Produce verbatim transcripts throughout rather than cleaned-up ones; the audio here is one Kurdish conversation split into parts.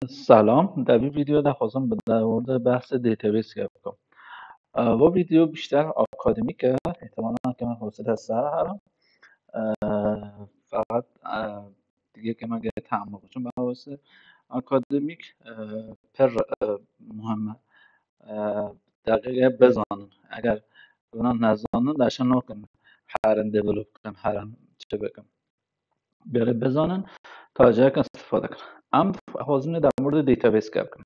Selam, di vî vîdeo de xwazim bi dewrde behsê database bikim. Ev vîdeo bîşter akademîk e, îhtimalan ke me hosile ser herim. Feqet digê ke me gere teamul bikim, ev akademîk pir muhim e. Deqîqe bizanin. Eger buna nezanin, deşe nakin herin develop bikin, herin çi bikin. Gere bizanin, ta cihek istifade kin. Em xwazine de mordê database gap kin.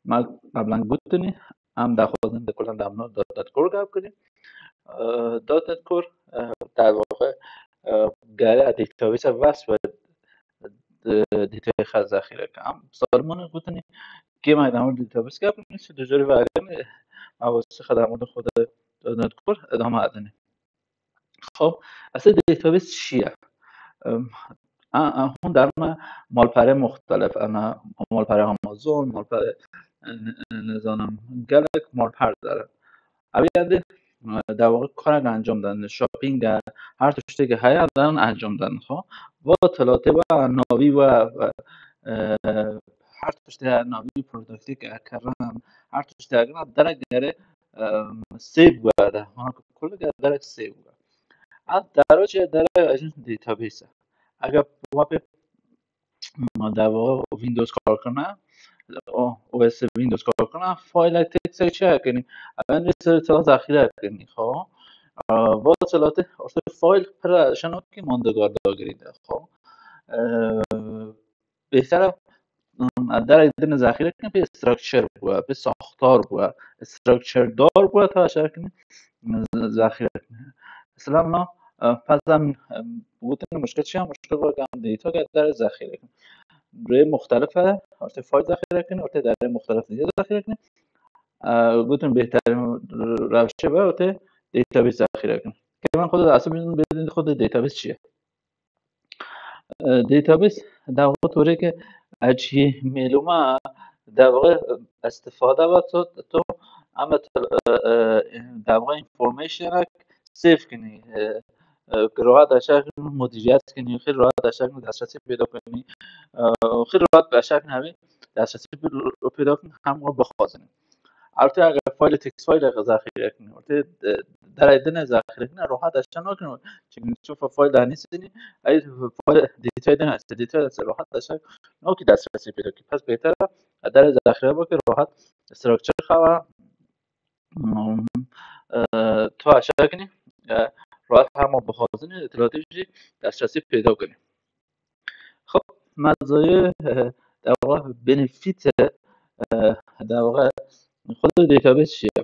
Me qeblen gotinî, em daxwazin di kulan de em dot net core gap kirî. Dot net core, derwaqa, gere database wes ve database xwe zexîre kin. Em salmon gotinî, kêma de mordê database gap kin, si dujori ve agirî, me wasi xwe de mordê xwe de dot net core idame edinî. Xo, esê database çi ye? Hûn derme malperê muxtelif, ena malperê Amazon, malperê, nizanim, gelek malper derin. Ev yadê, derwaqa karek encam den, shopping e, her tiştê ke heye, derin encam den. Xo, va tilatê we navî we, her tiştê navî produktê ke kirin, her tiştê gina derek gere save we de. Kulike derek save we. A derwaqa derek database. Eger wa pê ma derwaqa Windows kar kirine, OS Windows kar kirine, fayl tek tek çi kinî. Em ê ser tela zexîre kinî, xo. Va tilatê ortê fayl pir şeno ki mandegar dagirî de, xo. Bêhtere, derek din zexîre kin, pê structure bûye, pê saxtar bûye, structure dar bûye, ta şer kin zexîre kin. Mesela na, pez em gotin muşkil çi ye? Muşkil va em data ke derek zexîre kin. Rê muxtelif e, ortê fayl zexîre kin, ortê derek muxtelif data zexîre kin. Gotin bêhterîn rewşê ve ortê database zexîre kin. Ke em xwe de esê bidin, bidin xwe de database çi ye? Database, derwaqa torê ke ecî mêlûma, derwaqa istifade ve to, to, em derwaqa information save kinî, rahat eşe mudîriyet kinî, xêr rahat eşe destresî peyda kinî, xêr rahat eşe hevî destresî peyda kinî, hem wa bixwazin. Artı eger fayl text fayl zexîre kinî, artı derek din zexîre kinî, rahat eşe nakin. Çünkü çi fayl de nîsînî, ey fayl data din heste, data heste, rahat eşe nakî destresî peyda ki. Pes bêhter e, derek zexîre bike, rahat structure xewa, tu eşe kinî, rahat hema bixwazin, îtilatî jî destresî peyda kinî. Xo, mezayê, derwaqa benefît, derwaqa xwe de database çi ye?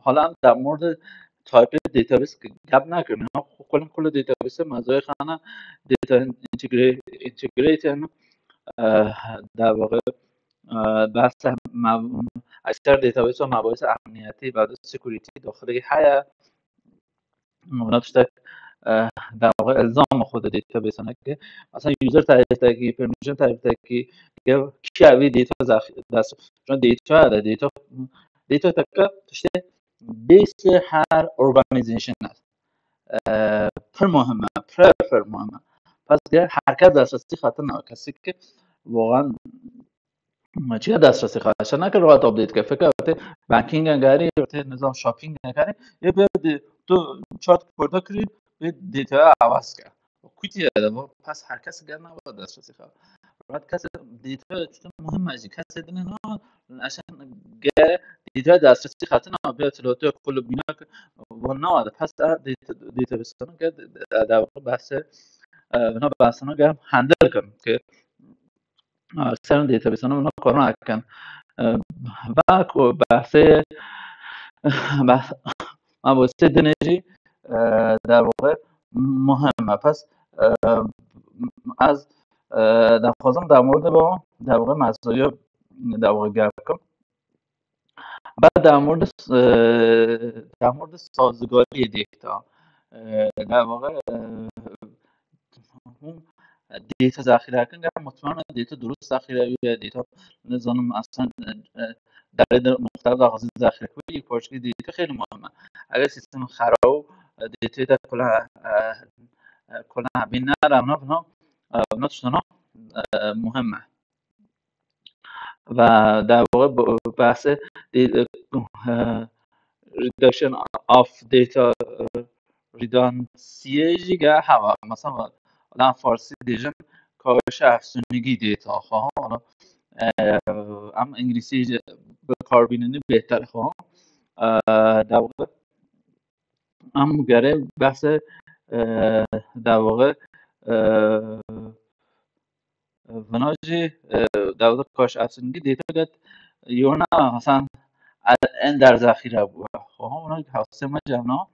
Hala em der mordê type database gap nekirin. Kulin kulê database mezayê xana data integrate, integrate, derwaqa, behsa, ekser database mebahîsa emniyetî ve security daxilî heye. Vana tiştek, derwaqa ilzam xwe de database neke. Mesela user tarîftekî, permission tarîftekî, ya kî evî data zax-, das-, şu data de, data, data teke tiştê base her organization e. Pir muhim e, pir, pir muhim e. Paske herkes destresî xwe tine, kesî ki vogan çiye destresî xwe, eşe nake rahat update ke. Fekir te banking e gerî, te nizam shopping e gerî. Ê bê de tu chart peyda kirî, bê data awaz ke. Kutiye de bu, pas herkes gel nava destresî xwe. Rahat kes data çitur muhim e jî. Kes dine na, eşe ge data destresî xwe tine, bê tilotu kulübüne bu nava de. Pas data, data besana ge, de, de, bahse, na bahsana ge handle kim ki, ser database-ana wina korona kin. Ve ku behsê, behs, ma bo sê dinê jî, derwaqa muhim e. Pes, ez, dixwazim der mordê bo, derwaqa mezayê, derwaqa gap kim. Ba der mordê, e, der mordê sazgariyê data. E, derwaqa, e, hûn data zexîre kin, gel mutmaîn data durust zexîre wî, data nizanim aslan, e, e, derê de muxtelif axizî zexîre wî, yek parçekî data xêlî muhim e. Eger sîstem xerab, e, data te kula, e, e, kula bîn nere, vna, vna, e, vna tiştana, e, muhim e. Ve der waqê bu-, behsê di-, e, reduction of data, e, redundancy jî ge heva. Mesela, lan farsî dêjin kaşa efsunîgî data. Xwe, e, em îngilîsî jî bi kar bînînî bêhtir xwe. E, der waqê em gere behsê, e, der waqê, e, vina jî, e, der waqê kaşa efsunîgî data get yona, mesela, en der zexîre bû. Xwe, ona hewsê me cevna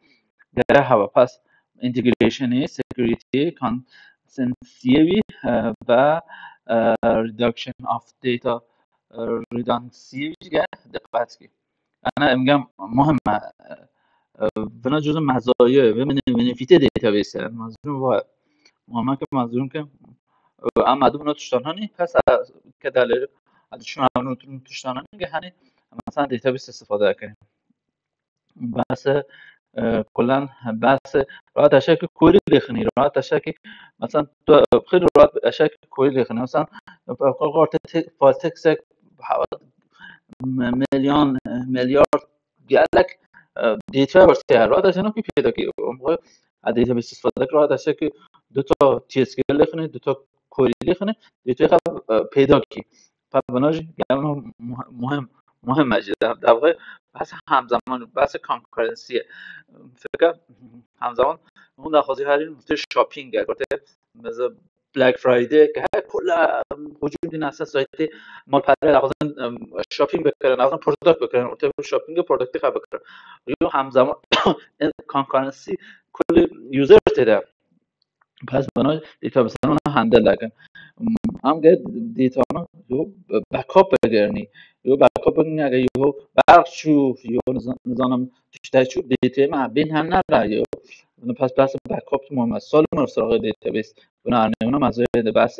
gere heva. Pes integrationê, security, consistency wî, e, ve, e, reduction of data, e, redundancy wî ge diqet kî. Ana em gem muhim e, e, vina cuzun mezayê, ve min, min fîtê database e. Mazlum va, muhim ke mazlum ke, e, em adu vina tuştan hanî, pes, e, ke dalê, adu şuna vina tuştan hanî, ge hanî, mesela database istifade kene. Bes, e, kulan, bes, rahat eşek kurî lêxinî, rahat eşek, mesela, tu, xir rahat eşek kurî lêxinî. Mesela, orte te-, fazla tek sek, ha-, me-, milyon, milyar gelek, e, data ortaya. Rahat eşek ne pî pêda ki, o, a database istifade kir, rahat eşek du ta T S Q L lêxinî, du ta kurî lêxinî, data, e, pêda ki. Pevna jî, yani, muh-, muhim, muhim e jî. Dev-, devre, bes hemzeman, bes concurrency ye. Fika, hemzeman, hûn daxwazî herî, gote shopping e, gote, mesela, Black Friday, ke her kula hücum dîn esas saytê malpere daxwazin, em, shopping bikirin, daxwazin product bikirin, ortaya bir shopping product xwe bikirin. Yo hemzeman, concurrency kulî user têde. Pes bana database wana handle dikin. Em ge data wana yo backup bigirinî. Yo backup bigirinî, eger yo berq çû, yo nizan-, nizanim tiştek çû, data me bên hem nere yo. Bunu pes, pes backup muhim e. Sal me sırada database. Buna ne, buna mazlum de bes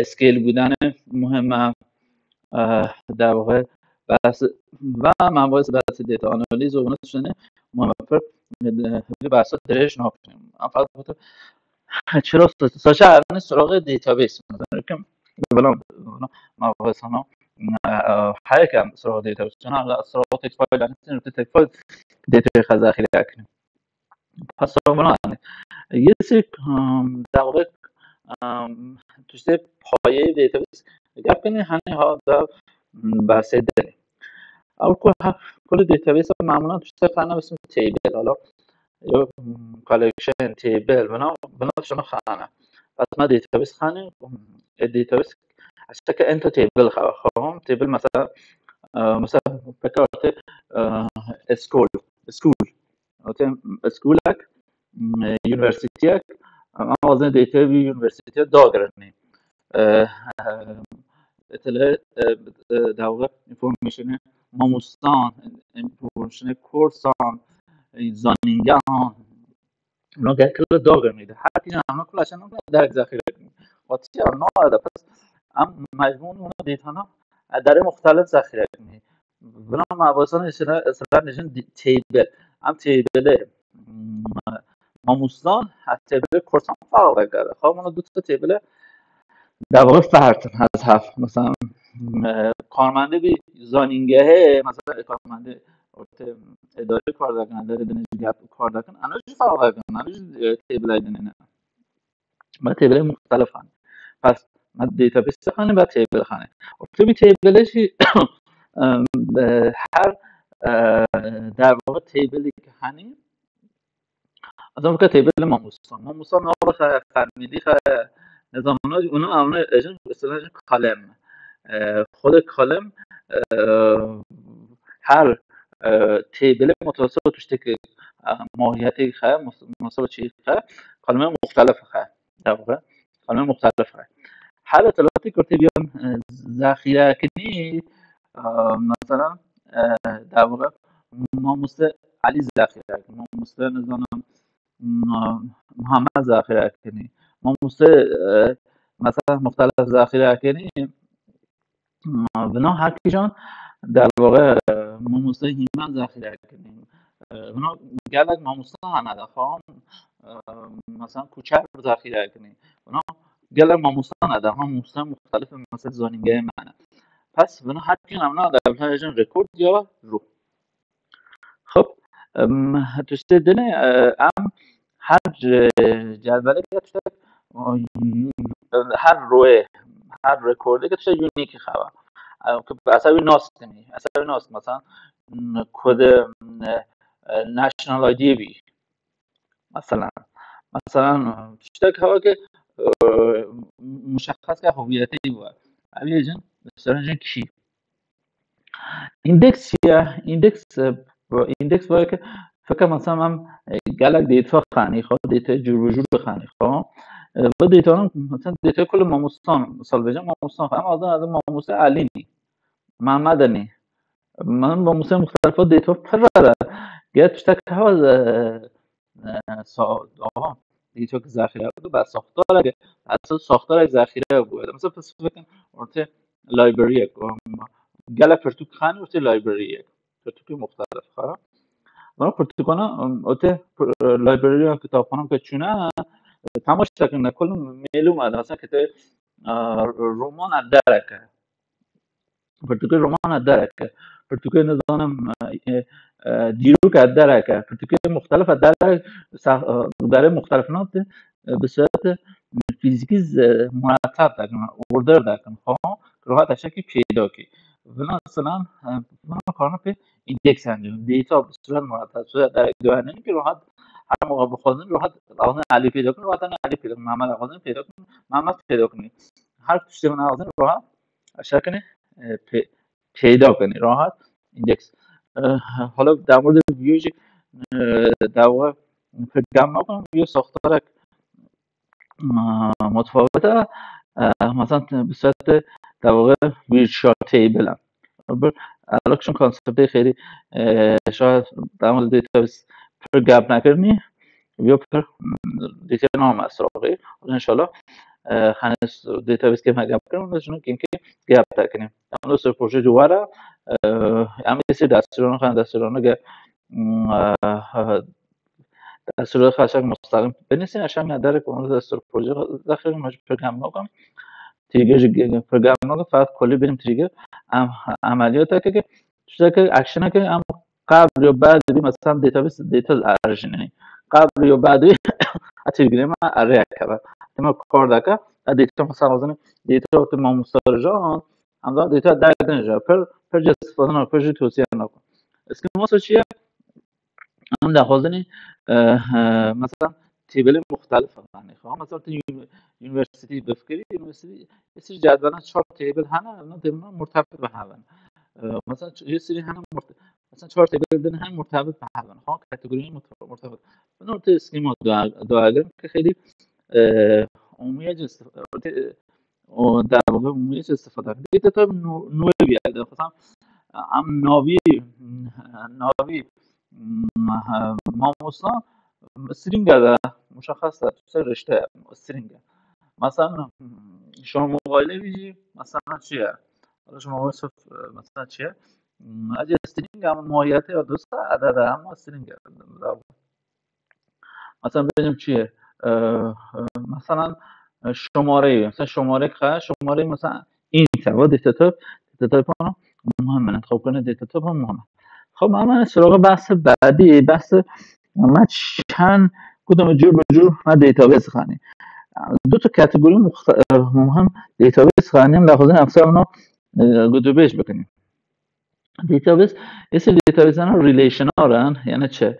S Q L bûdane muhim e. Eh, der waqê bes, ve me bes, bes data analîz û buna tiştene muhim e. Pir, eh, bir bes dirêj nakin. Em faqat çira sa-, saça evini sırada database. Mesela, kim, bela, bela, me bes sana, eh, eh, heye ke em sırada database. Sana sırada text file, yani, text file data xwe zexîre kine. Pes savunanê. Yesê, em, dewrek, em, tiştê payê database gap kinê, hani ha da, em, behsê denê. Ew ku ha, kulî database mamûlan tiştê xane bisim table, hala. Yo, em, collection, table, bina, bina tiştê xane. Pes me database xane, em, e, database, aslında ento table xwe, xwe, table mesela, e, mesela, pekarte, e, school, school. Ote, skolek, mm, üniversiteyek, ama bazen de ete bir üniversiteye dagirini. E, e, etele, e, e, dawga information'e mamustan, information'e korsan, e, zaningan, no, gel kılı dagirini. Hatta ama kulaşan derek zahire. Ote, no, da pas. Am mecbun ona detana, e, dere muhtelif zahire. Buna me basan isra, isra nijin di-, table. Em table, mm, mamustan, ha table korsan farq dikare. Xwe buna du ta table dewre fertin hezhef. Mesela, mm, e, karmende bir zanîngehê, mesela, karmende orte idare kar dikin, idare dinê jî gap kar dikin. Ana jî farq dikin, ana jî, e, table dinê. Me têbelê muxtelif hane. Pes me database hane, me table hane. Û tabii têbelê jî, em, e, her, e, der waqê têbelê ki hane, ez vaka têbelê mamosta. Mamosta nava xe, family xe, ne zaman ona, ona, ona ejin, mesela ejin kalem. E, xwedê kalem, e, her, e, têbelê mutasib tiştekî, e, mahiyetê xe, mus-, mutasib çî xe, kaleme muxtelif xe. Dewre. Kaleme muxtelif xe. Her etalatî kurtê biyan, e, zexîrekinî, e, mesela, e, dewre, mamoste Elî zexîrekin, mamoste nizanim, m-, Muhammed zexîrekinî, mamoste, e, mesela muxtelif zexîrekinî, Vina her kîjan der waqê, e, mamoste Hîmen zexîre kirin. E, vina gelek mamoste hene de xwe, e, mesela Kuçer zexîre kirin. Vina Gelek mamosta ne, de mamosta muxtelif mesela zanîngehê me ne. Pes vina her kî em na de vila jin rekord ya ro. Xub, em, tiştê dinê, e, em her, e, cedveleke tiştek, e, her royê, her rekordeke tiştek unique xewa. E, ke esewî nas dinî, esewî nas, mesela, m, kode, m, e, national I D bî. Mesela, mesela, tiştek hewa ke, e, muşexxes ke howiyetê wa. Ev yê jin, mesela jin kî. Îndeks ya, îndeks, e, îndeks weke fika mesela em, e, gelek data xanî xwe, data cûr bi cûr xanî xwe. E, bu data mesela data kul mamustan, misal bêjim mamustan xwe. Em azan azan mamusta Elî nî. Mehmed nî. Min mamusta muxtelifa data pir re. Gel tiştek hewa, e, e, sa-, aha, data ki zexîre bu, be saxtarek, esas saxtarek zexîre bu. Mesela pis fikin, ortê library-yek, um, gelek pirtûk xanî ortê library-yek. Pirtûkê muxtelif xanî. Bana pirtûkana, um, ortê, e, library-ya kitapxana ke çûne, e, temaşe dikin, ne kulum mêlûm e, mesela kitê, e, roman e dereke. Pirtûkê roman e dereke. Pirtûkê nizanim, e, e, e, dîrok e dereke. Pirtûkê muxtelif e derek, sa-, e, berê muxtelif nate, e, bi surete fîzîkî z-, muretab dikin, order dikin, xwe, ki rahat eşekî peyda kî. Vina sinan, e, vina karna pê îndeks encam. Data bi suret muretab, suret derek duanîn ki rahat, her moqa bixwazin rahat, axzin Elî peyda kin, rahat Elî peyda kin, Mehmed axzin peyda kin, Mehmed peyda kin. Her tiştê vina axzin rahat, eşekine, e, pê-, peyda kinî rahat îndeks. E, hala der mordê viyojî, e, dawa pir gem nakim, viyo saxtarek, e, mutfawet e, e, mesela bi surete dawa virtual table e. Bir allocation konseptê xêrî, e, şayad dawa database pir gem nakirinî, viyo pir, mm, detail name sroxê. Înşallah, e, hani s-, database ke me gap kirin, şunu kinki gap tekini. Ama sor proje civara, e, ama isi dasturun, hani dasturun ge, mm, e, dasturun xaşak mustaqim. Beni sen aşağı ne derek onu dastur proje daxil mecbur program nokam. Trigger program nokam, fakat koli benim trigger. Am, ameliyata ke, ke, şurada ke, action ke, am, qabl yo bad bî, mesela database, data erjinî. Qabl yo bad bî, a tîrgirê me erê keve. Tema kor daka, a data mesela wazin, data wextê mamosta jan, em da data derdin ja, per, per cê istifade nako, per cê tosiye nako. Eski masa çiye? Em da xwazin, e, e, mesela têbelê muxtelif yani. Xwe mesela tu uni-, university bifkirî, university, esir cedvelen çar têbel hene, evna têbel murtebit bi hev in. E, mesela ç-, yê sirî hene murte-, Mesela çar têbel din hene murtebit bi hev in. Ha, kategoriyên murte-, murtebit. Bin ortê schema dua-, diagram ke xêlî, e, umumiye cê istif-, ortê, e, o derwazê umumiye cê istifade. Data type nu-, nû bîye. Mesela em navî, navî, m, mamosta string e de, muşexxes e, ser rişte string e. Mesela, m, şoma muxayile bî jî, mesela çi ye? Şoma Yusuf, e, mesela çi ye? Hmm, ez ê string ama muhiyetê ya dosta edede ama string. Mesela benim çi ye? E, e, mesela, e, şomare, mesela şomare ka, şomare mesela int e, data type, data type ana muhim e, xew kene data type muhim e. Xew, ama suraga bahsi badi, bahsi, ama çend, kudum cur bi cur, ma database xani. Du ta kategori muxte-, e, muhim database xani, em lazim em ser ona, e, gudu beş bikin. Database, êsî database ana relational in, yani çi?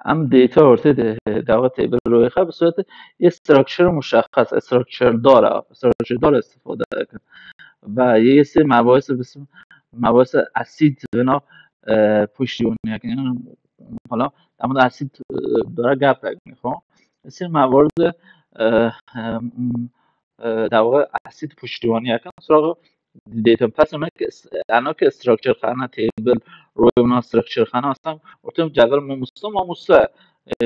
Em data ortê de, dawa table royê xwe bi sureti yê structure muşexxes, structure dara, structure dara istifade dikin. Ve yê êsî mebahis bisim, mebahis acid vina, e, puştîwanî dikin. Yani, hala, em de acid, e, dara gap dikin, xo. Êsî mebahis, e, e, m, e, dawa acid puştîwanî dikin. Suraga data pes ona ke s-, ana ke structure xana table, roy ona structure xana, aslında ortam cevher mamosta, mamosta, e,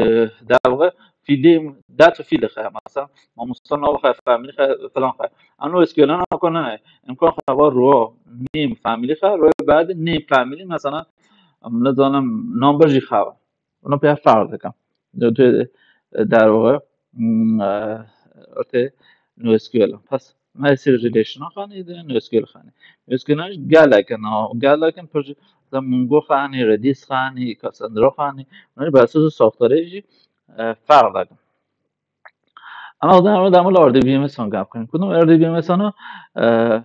dawa fîlî, data fîlî xe, mesela, mamosta nav xe, family xe, falan xe. Ano S Q L ana kona, imkan xe va ro, name, family xe, roy bad name, family, mesela, em, nizanim, number jî xe va. Ona pê fark dikim. Tu, e, der o, mm, e, ortê, NoSQL. Pes me sir relation xanî de NoSQL xanî. NoSQL gelek in, ha, gelek in pir, mesela Mongo xanî, Redis xanî, Cassandra xanî, bunlar bes saxtarê jî, e, ferq dikin. Ama da, da mı RDBMS gap kırın. Kudum RDBMS ana, e, e,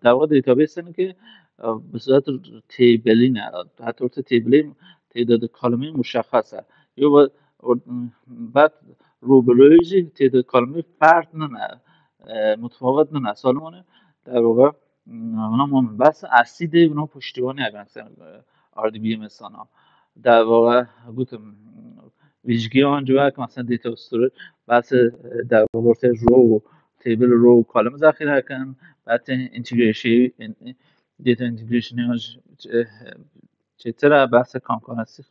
dava database ki, e, bi sura table ne, hatta orta table, table de kalemi muşaxasa. Yo, ve, or-, bat ruberoji table kalemi fert ne, e, mutfawet ne, salonu. Dava, ona mı bas aside buna puştivani agan sen, e, RDBMS ana. Dava, gutum, vijgi ancak mesela data store, bas, e, dava orta row, table row, column zaxira kan, bat integration, data integration, e, çetir e, bahse concurrency.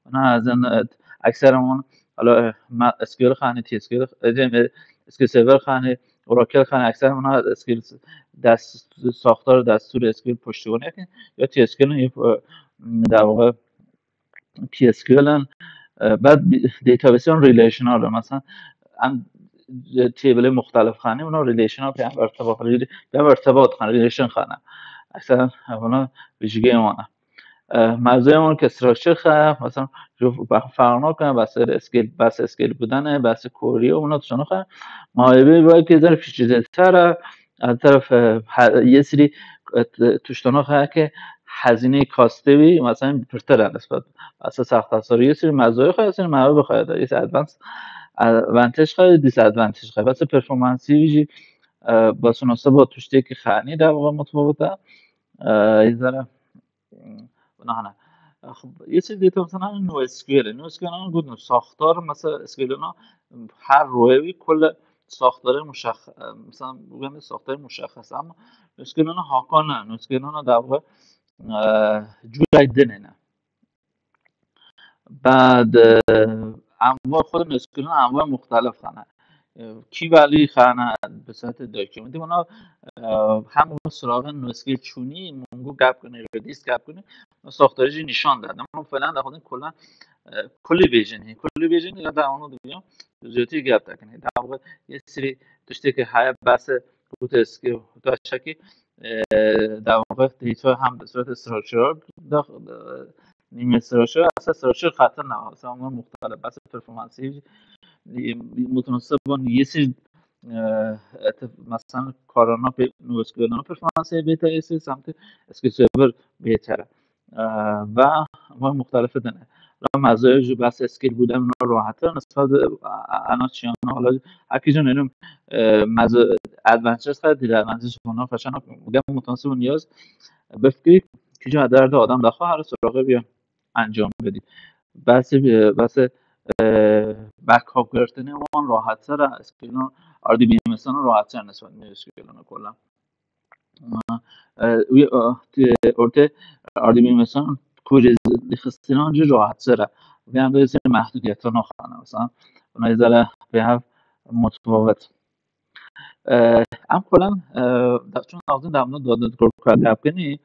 Ona zaten, e, ekser wan, hala, e, ma-, SQL xanî, TSQL, e, dem, e, SQL Server xanî, Oracle xanî, ekser ona SQL dest, saxtar destûr SQL puştivani yakin, ya TSQL in, ya, e, dava PSQL in, e, bad bi-, database relational in. Mesela, em, e, table muxtelif xanî, ona relational pê em irtibat, rel-, pê em irtibat xanî, relation xanî. Ekser, e, ona vijgê wana. E, mevzuê wan ke structure xe, mesela, ju ba-, ferq nake, bes SQL, bes SQL bûdene, bes query û wina tiştana xe. Ma ê bê belkî zer fiçî zêdetir e, ez teref, e, he-, yê sirî, e, t-, tiştana xe ke hezîneyê kastê wî, mesela, pirtir e nisbet. Bes saxtasarî yê sirî mevzuê xe, yê sirî mevzuê xe de, yê sirî advance, e, advantage xe, disadvantage xe. Bes performansî wî jî, e, bes nasiba tiştekî xanî de, bu mutfawit e. E, yê zere Buna hene. Xub, yê çi dê tam sana NoSQL. NoSQL ana gudun saxtar, mesela SQL ana her royê wî kul saxtarê muşax-, mesela bugün saxtarê muşaxas ama NoSQL ana hakan ne. NoSQL ana dava, e, cüray dinene. Bad, e, enwa xwe NoSQL ana enwa muxtelif xane. E, kî valî xane bi sete dokumenti. Buna, e, hem suraxên NoSQL çûnî, Mongo gap kine, Redis gap kine. Saxtarî jî nîşan da. Ama falan da xwedin kulan, e, kulî bêjin. Kulî bêjin ya da onu dibiyan, ziyotî gap da kine. Da xwe yê sirî tiştekî heye bes e, bu teskî, bu taşakî, e, da xwe data hem bi suretê structural da, e, nîmê structural, esa structural xatir ne. Esa ama muxtelif, bes performansî, e, mutnasib bun, yê sirî, e, e, te-, mesela, karana pê, NoSQL ana performansê bêta, yê sirî semtê SQL Server bêter e. E, ve, ve muxtelif dine. Ra mevzuê jî bes SQL bûden rahat e. Nisbet, e, ana çiyana hala, hekî jî nênim, e, mevzu advantage xe, disadvantage ona xeşana, gem mutnasib bun yaz. Bifkirî, kî jî derdê adam daxwe her suraxê biya encam bidî. Bes, e, bes, e, backup girtinê wan rahattir e, SQL ana, RDBMS ana rahattir e nisbet NoSQL ana kolan. E, wî, e, ti-, ortê RDBMS ana query lîxistinan jî rahattir e. Vê em de mehdûdiyetana xane, mesela, buna zere pê hev mutfawet. E, em kulan, e, da-, çun azin da em dot net Core kar dap kini,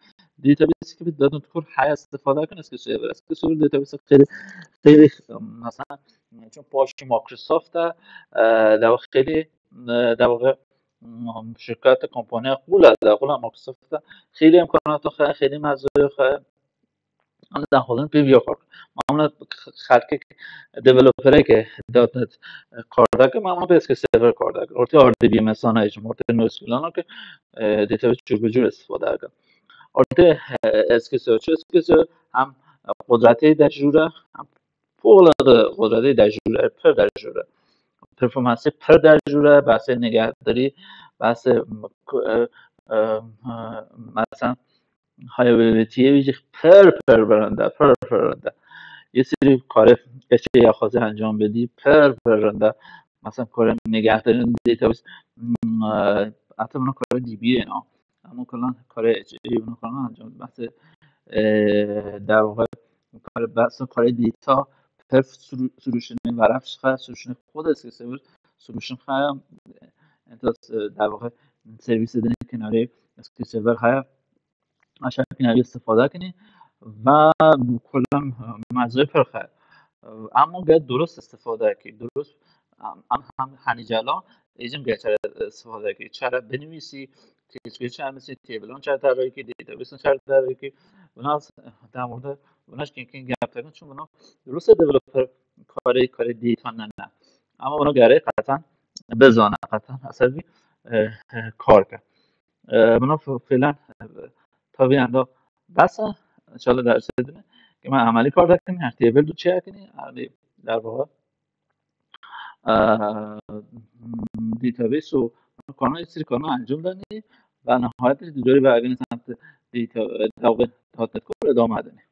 database ki dot net Core haya istifade kini, SQL Server. SQL Server database xêlî, xêlî, mesela, çun paşî Microsoft e, e, da xêlî, e, da, e, şirket, kompanya qula, da qula Microsoft e, xêlî imkanata xe, xêlî mevzuya xe, em da xwedin pê viya xwe. Mamla xelkek, developerek dot net kar dake, mamla pê SQL Server kar dake. Ortê RDBMS ana jî, ortê NoSQL ana ki, e, database cur bi cur istifade dake. Ortê, e, SQL Server, SQL Server hem qudretê de jûr e, hem fevqelade qudretê de jûr e, pir de jûr e. Performansê pir de jûr e, behsê nigehdarî, behsê, e, e, e, mesela, hayavêtiyê wî jî pir, pir bilind e, pir, pir bilind e. Yê sirî karê eçê ya xwezê encam bidî, pir, pir bilind e. Mesela, karê nigehdarî database, hmm, e, heta buna karê D B A na. Ama kalan karê eçê, buna kalan encam bidî. Behsê, e, derwaqa, karê, behsê karê data, pir sürü-, sürüşünü, veref şixe, sürüşünü xwe de SQL Server, sürüşün xaya, e, entas, e, derwaqa servisê dinê kenarê SQL Server haya, aşağı kenarê istifade kinî ve kullem, e, mezrê pir xe. E, ama gel durust istifade ki, durust, am, am, hem, hani cela, êcim ge çare istifade ki, çare binivîsî, keçkê çare nivîsî, têbilan çare tarî ki, databasean çare tarî ki, buna, der murda buna şkin kin gap tekin, çun buna ruse developer karê, karê data nene. Ama buna gere qeten bizane, qeten eser vî, e, e, kar ke. E, buna f-, filan, e, tabii yani da bes e, inşallah derse dine. Ki ma amelî kar dekin, yani têbil du çekinî, yani derbawa, e, database û kanalê sir kanal encam denî ve nihayetî di corî ve eginî sen data-, dawê datet kor idame denî.